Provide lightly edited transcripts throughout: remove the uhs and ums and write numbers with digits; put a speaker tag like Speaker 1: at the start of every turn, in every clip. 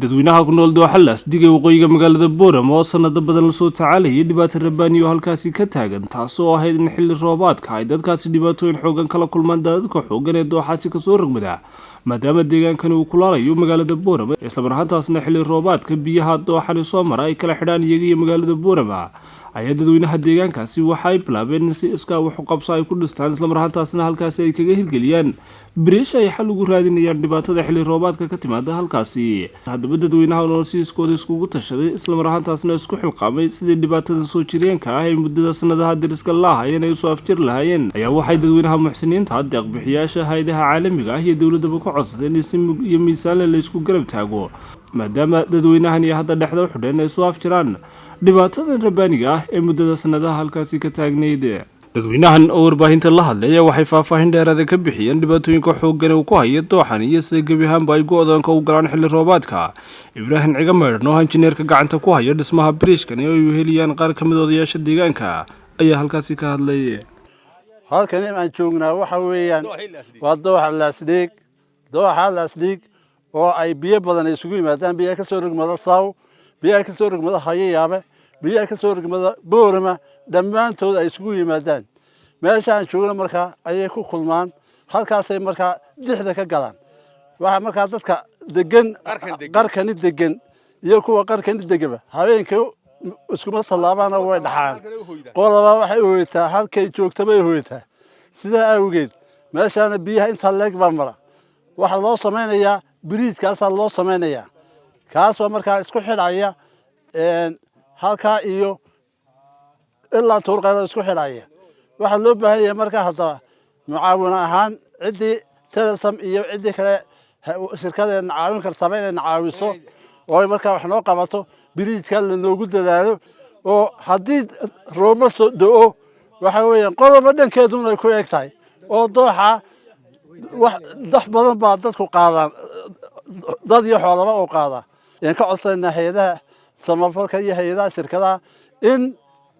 Speaker 1: Dadweynaha ku nool dooxa Laasdhig ee waqooyiga magaalada Boorama oo sanado badan lasoo tacaalayay dhibaato rabbaani oo halkaasi ka taagan, taasoo ahayd in xilli roobaadka ay dadkaasi dhibaatooyin xoogan kala kulmaan daadadka xoogan ee dooxaasi kasoo rogmada, maadaama deegaankani uu kulaalayo magaalada Boorama, islamar ahaantaasna xilli roobaadka biyaha dooxani soo mara ay kala xidhaan iyaga iyo magaalada Boorama, ayaa dadweynaha deegaankaasi waxa ay bilaabeen in si iskaa wax u qabso ay ku dhistaan, islamar ahaantaasna halkaasi ay kaga hirgeliyaan biriish ay xal ugu raadinayaan dhibaatada xilli roobaadka ka timaada halkaasi. Haddaba dadweynaha oo si iskooda iskugu tashaday, islamar ahaantaasna isku xilqaamay sidii dhibaatada soo jireenka ah ee muddada sanadaha dariska laahayeen ay usoo afjir lahaayeen, ayaa waxay dadweynaha muxsiniinta, deeqbixiyaasha, hay-adaha caalamiga ah iyo dowladaba ka codsadeen in si mug iyo miisaanle la isku garab taago, maadaama dadweynahan iyo hadda dhexda u xidheen ay soo afjiraan dhibaatadan rabbaaniga ah ee muddada sanadaha halkaasi ka taagnayd. Dadweynahan oo warbaahinta la hadlaya waxay faahfaahin dheeraada ka bixiyeen dhibaatooyinka xooggan uu ku haya dooxan iyo sida gebi ahaanba ay go-doonka u galaan xilli roobaadka. Ibraahim Ciga Maydhan oo injineerka gacanta ku haya dhismaha biriishkan oo ay weheliyaan qaar ka mid odayaasha deegaanka ayaa halkaasi ka hadlay.
Speaker 2: Halkani aan joognaa waxa weeyaan waa dooxa Laasdhiig, dooxa Laasdhiig oo ay biyo badan isugu yimaadaan, biyaha ka soo rogmada Saw, biyaha ka soo rogmada Hayayaabe, biyaha ka soo rogmada Boorama, dhammaantood ay isugu yimaadaan meesha aan joogno. Markaa ayay ku kulmaan, halkaasay markaa dixda ka galaan. Waxaa markaa dadka degan, qarkani degan iyo kuwa qarkani degaba, habeenkii iskuma tallaabaana, way dhaxaan. Qolaba waxay hoytaa halkay joogta bay hoytaa. Sidaa awgeed meeshaana biyaha intaa leeg baa mara. Waxaa loo samaynayaa biriijkaasaa loo samaynayaa, kaasoo markaa isku xidhaya halkaa iyo ilaa Tuurqayda isku xidhaya. Waxaa loo baahan yahay markaa haddaba mucaawino ahaan ciddii Telesom iyo ciddii kale shirkadeena caawin kartaba inay caawiso oo ay markaa wax noo qabato, biriijka lanoogu dadaalo, oo haddii roobo soo do-o waxa weeyaan qodoba dhankeeduna ay ku eg tahay oo dooxa wax dax badan baa dadku qaadaan, dad iyo xoolaba uu qaadaa. Ayaan ka codsanaynaa hay-adaha samafalka iyo hay-adaha shirkadaha in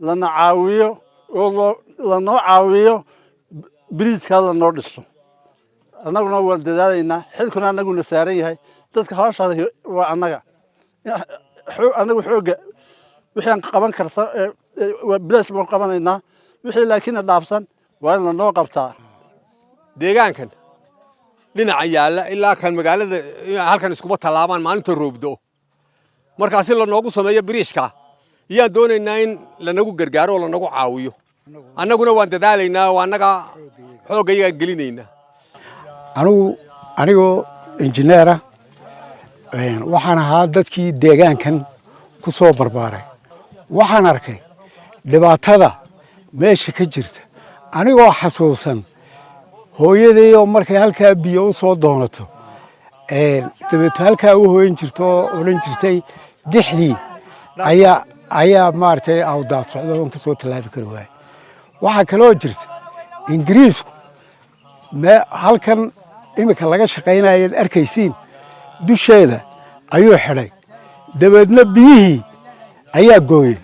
Speaker 2: lana caawiyo oo lanoo caawiyo, biriijkaa lanoo dhiso. Annaguna waan dadaalaynaa, xilkuna annaguna saaran yahay. Dadka hawshaas waa annaga, annagu xoogga wixii aan qaban karta waa bilaash baan qabanaynaa, wixii laakiinna dhaafsan waa in lanoo qabtaa.
Speaker 3: Deegaankan dhinaca yaalla ilaa kan magaalada halkan iskuma tallaabaan maalinta roobdo. Markaa si lanoogu sameeyo biriishka iyaan doonaynaa in lanagu gargaaro oo lanagu caawiyo. Annaguna waan dadaalaynaa oo annaga xooggayagaan gelinaynaa.
Speaker 4: Anigu anigoo injineera waxaan ahaa dadkii deegaankan ku soo barbaaray. Waxaan arkay dhibaatada meesha ka jirta, anigoo xasuusan hooyaday oo markay halkaa biyo u soo doonato, dabeeto halkaa u hooyan jirto oo odhan jirtay dixdii ayaa maaragtay awdaad socdo oon ka soo tallaabi kari waayey. Waxaa kaloo jirta Ingiriisku halkan iminka laga shaqaynayaad arkaysiin dusheeda ayuu xidhay, dabeedna biyihii ayaa gooyey.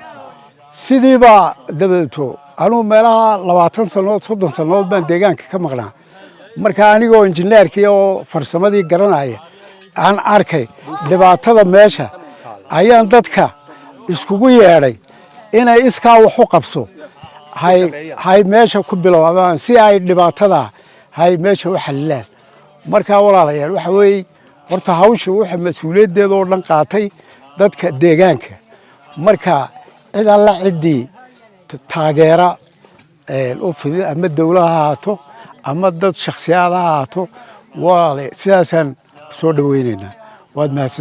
Speaker 4: Sidii baa dabeeto anuu meelaha 20 sannadood, 30 sannadood baan deegaanka ka maqnaa. Marka anigoo injineerkii oo farsamadii garanaya aan arkay dhibaatada meesha, ayaan dadka iskugu yeedhay inay iskaa wax u qabso hay meesha ku biloobaan si ay dhibaatada hay meesha u xalilaan. Markaa walaalayaal, waxa weeye horta hawsha waxa mas-uuliyaddeeda oo dhan qaatay dadka deegaanka. Marka cid alla ciddii taageera u fidin, ama dawlad ha ahaato ama dad shakhsiyaad ha ahaato, walaale sidaasaan soo dhaweynaynaa. Waad mahadsan.